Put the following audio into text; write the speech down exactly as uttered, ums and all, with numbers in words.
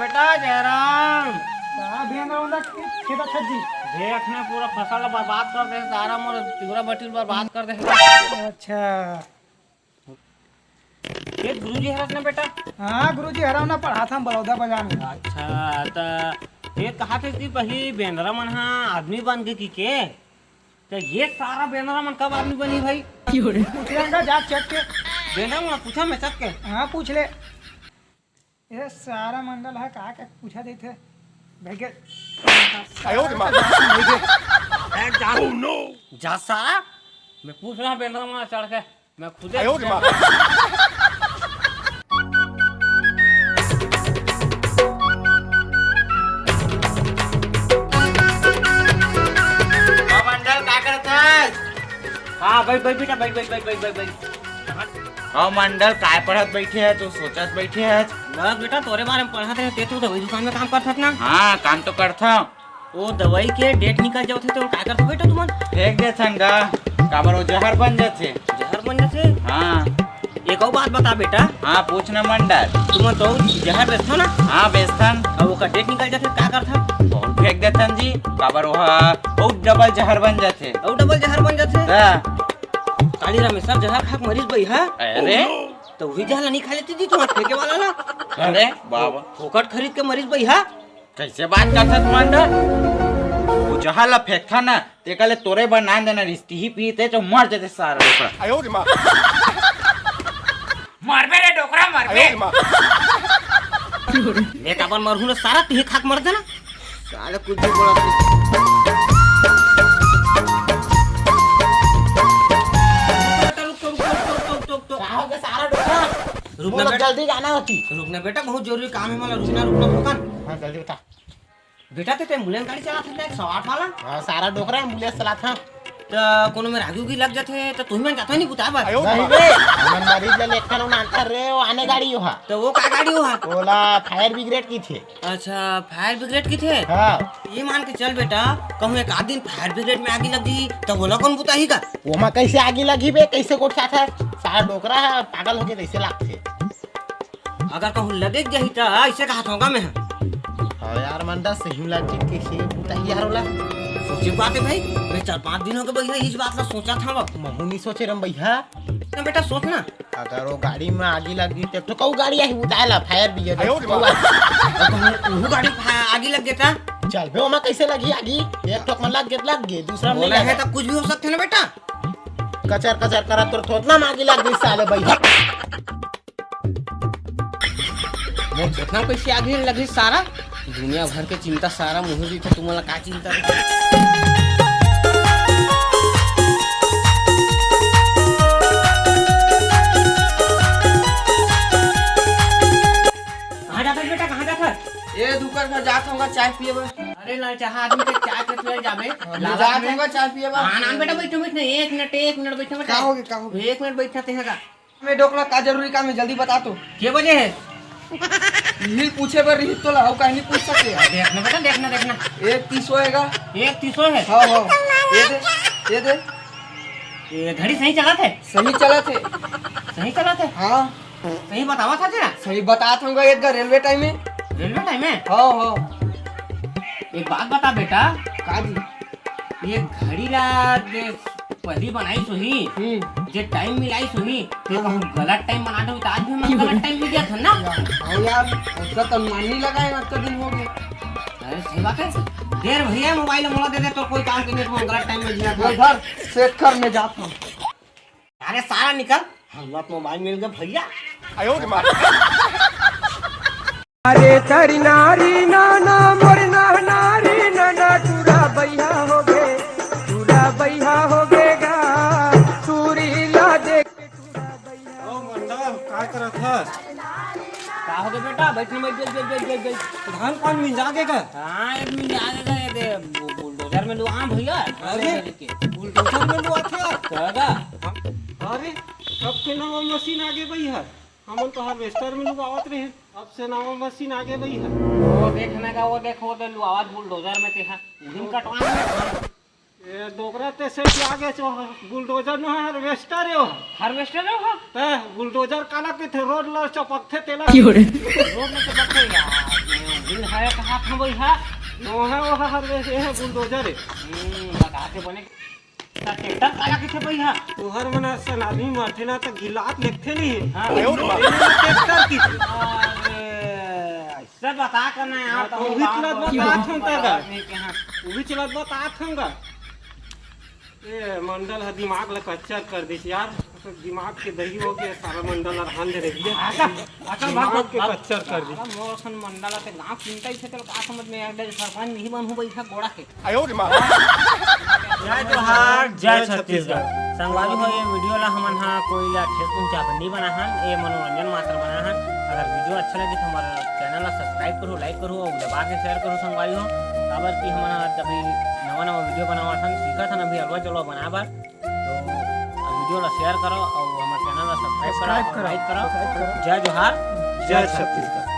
बेटा जयराम। का बेंदरा उंदरा खेत छत जी? देख ने पूरा फसल ला बर्बाद कर दे, सारा मोर तिगुरा बटी ल बर्बाद कर दे। अच्छा। खेत गुरुजी हरस ना बेटा? हाँ गुरुजी हरव ना, पढ़ाथंव बलौदा बाजार में। अच्छा, त ये कहा थे कि बही बेंदरा मन हा आदमी बन गे कि के? त ये सारा बेंदरा मन कब आदमी बनी भाई? पूछ लेंगा जा चेक के। बेंदरा मन पूछा मैं चेक के। हाँ पूछ ले। ये सारा मंडल है का के पूछा देथे। भाई के ए, जा, जा सारा, मैं पूछ रहा बेंदरा मन चढ़ के, मैं खुदे हाँ, मंडल, का करत हस? हाँ, बैठ, बैठ, बेटा, बैठ, बैठ। हाँ, मंडल, काय पढ़त बैठे हस, तो सोचत बैठे हस? बस बेटा, तोरे बारे में पढ़त रहे, ते तो दवाई दुकान में काम करत हस ना? हाँ, काम तो करथंव। वो दवाई के डेट निकल जावत हे, तो काय करथो बेटा तुमन? फेंक देथन गा, काबर वो जहर बन जाथे। जहर बन जाथे? हाँ। एक अउ बात बता बेटा। हाँ, पूछ ना मंडल। तुमन तो जहर बेचथव ना? हाँ, बेचथन। अउ ओकर डेट निकल जाथे, का करथव? बहुत फेंक देथन जी, काबर ओहा बहुत डबल जहर बन जाथे। अउ डबल जहर बन जाथे? हाँ। काली रामेश्वर जहर खा के मरिस बइहा। अरे। तो वही जहर ला नहीं खा लेती जी, तुम्हार फेंके वाला ना। अरे, बाबा। फोकट खरीद के मरिस बइहा। कैसे बात करथस मंडल? वो जहर ला फेंकथा ना, तेकर ले तोरे बर नान देना रिश्ती ही पीते तो मर जाते सारा डोकरा। मरबे रे डोकरा, मरबे। ले काबर मरहूं ना सारा, तिही खाक मर जाना। साले कुछ भी बोला तू। रुक, रुक, रुक, रुक, रुक, रुक, रुक। का हो गया सारा डोकरा? रुक ना बोलो, बेटा। जल्दी जाना होती। रुक ना बेटा, बहुत जरूरी काम है, मतलब रुकना, रुकना, रुकना। हाँ, जल्दी बता। बेटा, ते, ते एम्बुलेंस गाड़ी चलात हस ना, एक सौ आठ वाला? हाँ, सारा डोकरा एम्बुलेंस चलात हस। त कोनो में आगी उगी लग जाथे, त तुही मन जाथो नहीं बुताए बर? नहीं बे, हमन मरीज ले लेकर उन आंतर रे, वो आने गाड़ी हो हा। त वो का गाड़ी हो हा? ओला फायर ब्रिगेड कथे। अच्छा, फायर ब्रिगेड कथे? हाँ। ये मान के चल बेटा, कहूँ एक आध दिन फायर ब्रिगेड में आगी लग जाही, त ओला कौन बुताही का? ओमा कैसे आगी लगही बे, कैसे गोठियाथस? सारा डोकरा ह, पागल होके कैसे लागथे? अगर कहूँ लगे जाही त ऐसे कहा था मैं। हाँ यार, मंडल सही में लग जाही, कैसे बुताही यार ओला? सोचे बात है भाई, मैं चार पाँच दिन हो गए भैया इस बात ला सोचा था वो। महू नहीं सोचे रम भैया। ना बेटा सोच ना। अगर वो गाड़ी में आगी लग गई, तो एक ठो कऊ गाड़ी आही बुताए ला, फायर ब्रिगेड। आयो रे बाप। अगर कहूँ वो गाड़ी में फा-, आगी लग गई त? चल बे, ओमा कैसे लगी आगी? एक ठोक में लग गई, लग गई, दूसरा में बोला नहीं है लगा। तो कुछ भी हो सकते ना बेटा। कचर कचर करा तोर थोतना में आगी लग गई साले भैया। मोर थोतना कैसे आगी लगी सारा? दुनिया भर के चिंता सारा मुँह जी थे, तुम्हारा का चिंता? कहाँ जाता है बेटा, कहाँ जाता है? ए दुकान पर जात होगा चाय पिए बर। अरे लाल चाहा आदमी के चाय के पिए जाबे। हाँ, लाला जात में होगा चाय पिए बर। हाँ, नाम बेटा बैठो, बैठो, एक मिनट, एक मिनट बैठो बेटा। का हो गया, का हो गया? एक मिनट बैठना तेहगा। मैं डोकला का जरूरी काम है, जल्दी बता तो। के बजे है? यही पूछे बर रही तो ला, अउ काहे नहीं पूछ सके? देखना बेटा, देखना, देखना। एक तीस होएगा। एक तीस है? हाँ, हाँ। ये दे, ये दे। ये घड़ी सही चलत है? सही चलत है। सही चलत है? हाँ। सही बतावा था तेरा? सही बतात हूँ, एक रेलवे टाइम में। रेलवे टाइम में? हाँ, हाँ। एक बात बता बेटा। का जी? ये घड़ी ला दे, पहली बनाई सोही, हम्म। जे टाइम मिलाई सोही, ते हाँ, कहूँ हाँ। गलत टाइम बना दो, तो आज भी हमन गलत टाइम में गया था ना? हाँ यार, उसका तो मन नहीं लगा है, अतका दिन हो गया। अरे सही बात है। देर भैया मोबाइल मोला दे दे, तो कोई काम के नहीं, तो गलत टाइम में जिया था। वो धर, सेट कर, मैं जाता हूँ। अरे सारा निकल, हमला तो मोबाइल मिल गया भैया। आयो रे माँ। अरे तरी नारी नाना मोर ना नारी नाना टूरा बैहा हो गे, टूरा बैहा हो गे गा, टूरी ला देख के टूरा बैहा। ओ मंडल, का करत हस? का हो गया बेटा? बैठ ना, बैठ, बैठ, बैठ, बैठ, बैठ, बैठ। धान पान मिंजा के का? हाँ, एक मिंजा के का, ये दे, बु-, बुलडोजर में लुआ भैया। अरे, अरे, के। बुलडोजर में लुआ थे? कहेगा। अरे, अब के नवा मशीन आगे भैया। हमन तो हार्वेस्टर में लुआवत रहे, अब से नवा मशीन आगे भैया। वो देख ना का, वो देख, वो दे लुआवत बुलडोजर में ते हा। उहिन कटवा। ए, डोकरा ते से क्या आगे चो, बुलडोजर न हार्वेस्टर है वो। हार्वेस्टर है वो? ते बुलडोजर काला के थे, रोड ला चपकथे तेला। क्यों रे? रोड में चपकथे यार। दिल है कहा था भाई हा। नोहा वहा हर वे से है बुलडोजर है। हम्म, बता के बने। ता ट्रैक्टर काला किथे भाई हा? तुहर मन असन आदमी मारथे ना त गिलात लेगथे नहीं। हाँ। ट्रैक्टर की। अरे, ऐसे बता कर ना यार, हाँ, तो तो वही गाँव चलत को बता गाँव थम को का गा। आदमी के हाँ। वही चलत बता थम गा। ए, मंडल ह दिमाग ल कच्चर कर दिस यार। दिमाग के दही हो गया, सारा मंडल ल हान दे रही है। आका, आका, दिमाग भाग, के भाग, कच्चर कर दिस। सारा मोर असन मंडल आते गाँव चिंता ही थे, तेरे का समझ में आ गया, सरपंच नहीं बनहूँ बैठा गोड़ा के। जय जोहार, जय छत्तीसगढ़। संगवारी हो, ये वीडियो ला हमन हा कोई ला ठेस पहुंचा बर नहीं बना हन, ये मनोरंजन मात्र बना हन। अगर वीडियो अच्छा लगे तो हमारे चैनल ला सब्सक्राइब करो, लाइक करो और दबा के शेयर करो संगवारी हो। काबर कि हमन हा जब भी नवा नवा वीडियो बनावत हन, सीखत हन अभी अलवा जलवा बना बर। तो वीडियो ला शेयर करो और हमारे चैनल ला सब्सक्राइब करो, सब्सक्राइब और करो, लाइक करो। सब्सक्राइब करो। जय जोहार, जय जय छत्तीसगढ़।